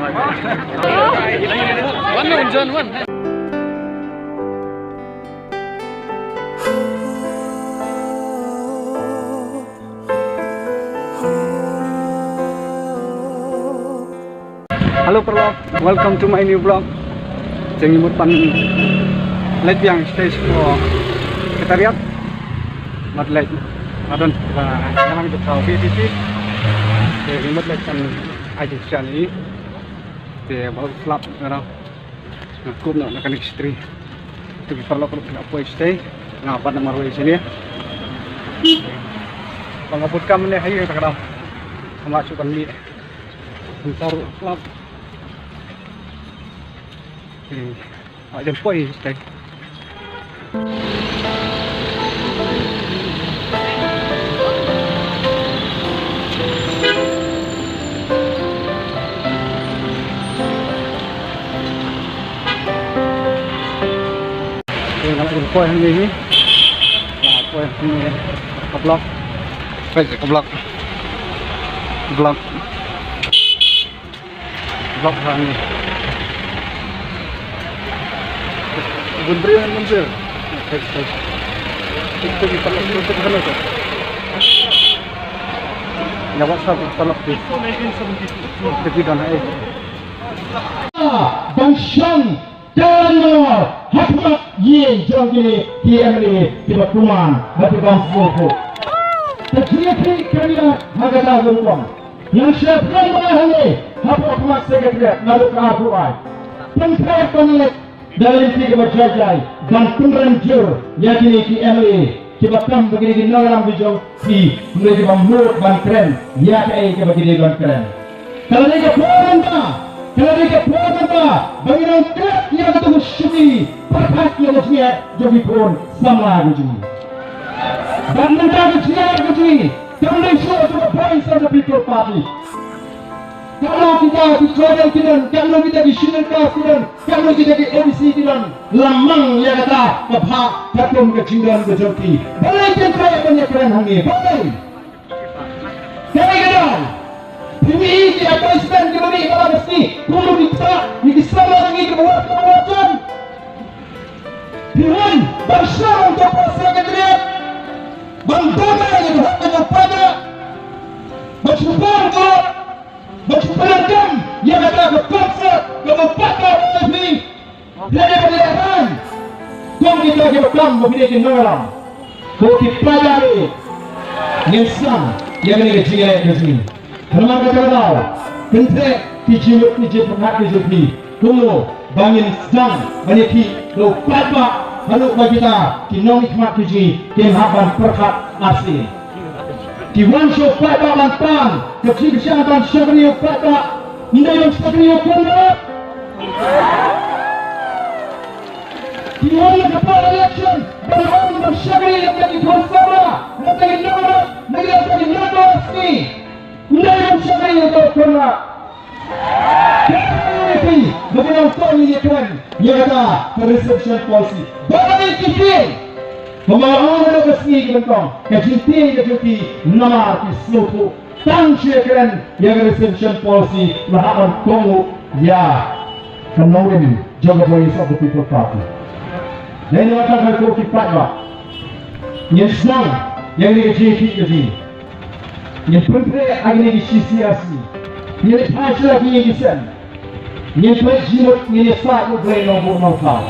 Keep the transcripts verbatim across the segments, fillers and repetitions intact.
Wan na un John, wan. Hello paralok, welcome to my new vlog. Jeng imut pan leit biang stage ko Secretariat. Mat leit, madon ba nang jok kau B T P. Jeng imut leit pan aji sian i. Te ba slap ngarang. Nga kup na na kanik stri. Tu ki paralok ruh nga poi stay. Nga pat na marwei sini. Ba nga put kam ne hai ta kadam. Sama su kan ni. Ntar ruh slap. Hmm. Aja poi stay. Poi hangne hi. Poi hangne. Ka block. Poi ka block. Block. Block hangne. Bun bri han bun bri. Tik tik tik tik tik tik tik tik. Ya WhatsApp WhatsApp tik. Tik tik dan hai. Ban shong Kane hapdeng ïing jong kine ki M L A kiba kumne bad kiba sngewthuh. Te jingïakhih kane ha kata ka rukom. Ngan shah pynbna hangne hapoh khmat Secretariat naduh ka arphew ai. Pynthait ban leit da lynti kaba jai jai ban pynrem jur ïa kine ki M L A kiba kam ba ki dei ki nongïalam ki jong phi, hynrei kiba mut ban kren ïa kaei kaba ki dei ban kren. Ka la dei ka por mynta, ka la dei ka por mynta ba ngin ong klet ïa kata ka shuki pyrkhat ïa ka jingeh jong ki khun samla ka jong ngi. Bad mynta ka jingeh ka jong ngi kam dei shuh jong ka Voice of the People Party. Katno kita ki tribal ki don, katno kita ki scheduled caste ki don, katno kita ki O B C ki don, la mang ïa kata ka bha katkum ka jingdon ka jong ki. Balei kin trei ban ïakren hangne? Balei? Kaei ka daw? Phi mih ïa ki advertisement kiba mih ba la ka sngi, kumno ki ktah ïa ki samla jong ngi kiba wad kiba wad jan. Phi wan ban shong ha ka Secretariat ban don ïa ka hok ka jong paidbah, ban shu pyndonkam, ban shu pyndonkam ïa kata ka comfort kaba paidbah u la phi. Lada ka dei ban kum kita kiba kam ba phi dei ki nongïalam, ko ki paidbah, ngin sdang ïa kane ka jingïaleh ka jong ngi. Namar kata ka daw, kynthei, ki jingmut ki jingpyrkhat ki jong phi kumno ba ngin sdang ban ïakhih da u paidbah haduh ba kita ki nongmihkhmat ki jong ngi kin hap ban pyrkhat arsien. Ki wan sha u paidbah ban pan ka jingkyrshan ban shakri ïa u paidbah, ym dei ban shakri ïa u Conrad. Ki wan na ka por election ban wan ban shakri ïa ki khun samla, ïa ki nongmihkhmat, ïa ki nongmihkhmat. Ym dei ban shakri ïa u Conrad. Ba ki nang tong ïa kren ïa kata ka reservation policy. Ba ki tieng. Ba ma ong ha ka sngi ka nyngkong ka jingtieng ka jong ki namar ki sngewthuh tang shu ïa kren ïa ka reservation policy la hap ban kohnguh ïa ka nongrim jong ka Voice of the People Party. Dei na kata ka ko ki paidbah. Ngin sdang ïa kane ka jingïakhih ka jong ngi. Ngin pyntrei ha kine ki shi sngi ar sngi. Ngin ïa phai sha kine ki seng. Ngin pynjimut, ngin ïa sah ïa U Blei Nongbuh Nongthaw.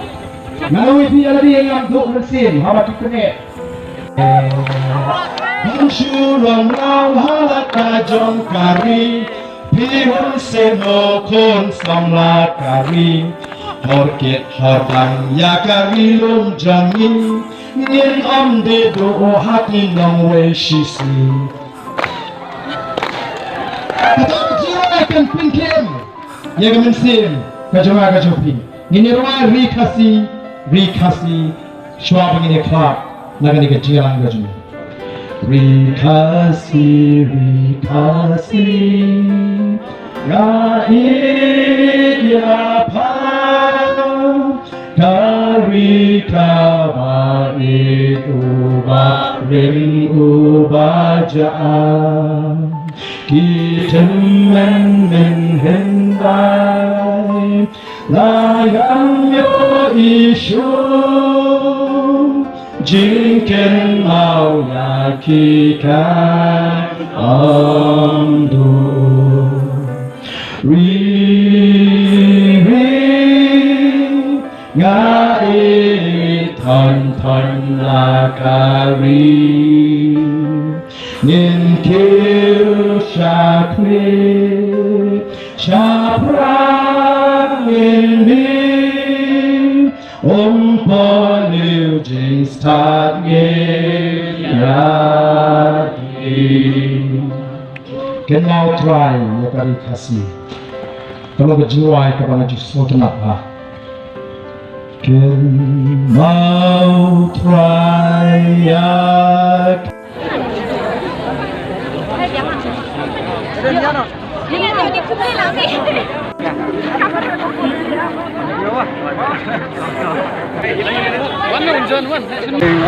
Nga ong ïa phi ïa lade ngam duh mynsiem haba ki pyneh. Ban shu long law ha lad ka jong ka ri. Phi hun seno khun samla ka ri. Hor kit hor tang ïa ka ri lum jong ngi. Ngin ym dei duh ha ki nongwei shisngi. Ka dei ka jingwai kan pynkhim ïa ka mynsiem ka jong nga ka jong phi. Ngin ïa rwai Ri Khasi, Ri Khasi, shuwa ba ngin ïa khlad na kane ka jingïalang ka jong ngi. Ri Khasi, Ri Khasi, nga ïeit ïa pha, ka ri kaba ïeit, uba rim uba jah. Ki tymmen mynhynnin la ngam ïohi shuh jingkynmaw ïa ki kan ym dei. Ri ri nga i thon thon la ka ri. Ngin kiew shakri shaphrang ngin mih. Um pynliew jingstad ngin ïa ki. Kynmaw Trai ïa ka ri Khasi. Ka long ka jingrwai kaba nga ju sngewtynnat bha. Kynmaw Trai ïa ka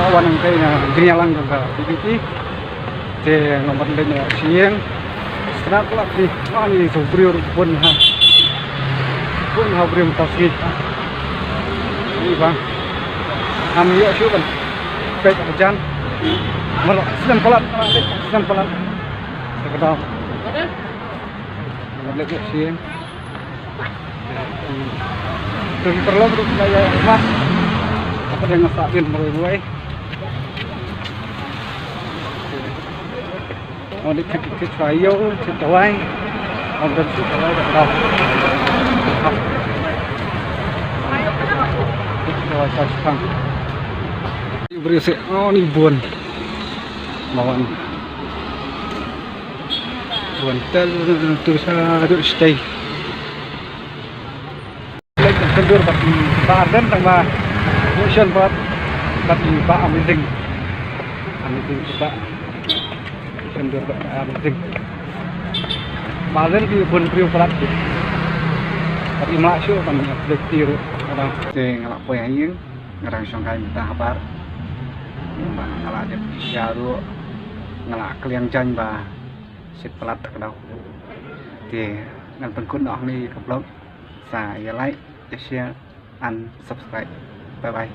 Wan nang kai na jingïalang jong ka B B P. Te nga wan leit na sha ïing. Sngap lap ni. Ani to briew bun ha. Bun ha briew mynta sngi. Ni bang. Am ïoh shuh ban peit hajan. Malok snem palat, malok leit snem palat. Te ka daw. Nga wan leit na sha ïing. Te ki paralok ruh ki la ïa mas. Apa dia nga sah bin marwei marwei. Wan leit check, check dawai, check dawai. Wan leit check dawai da ka daw. Check dawai sa shipang. Briew se, oh, ni bun. Mawan. Bun tel tu sa duk stay. Leit syndur bad i Bah Ardent tang ba mission bad, bad i Bah Amazing. Amazing i Bah. Syndur bad Bah Amazing. Bah Ardent ki bun briew palat ki. Bad i mlak shuh ban ïa pynleit ti ruh. Te nga la poi ha ïing, nga dang shong kai mynta habar. Ba nga la dep sha ruh, nga la kylliang jaiñ ba shit palat ka daw. Te ngan pynkut noh hangne ka vlog. Sa ïa like, ïa share and subscribe. Bye bye.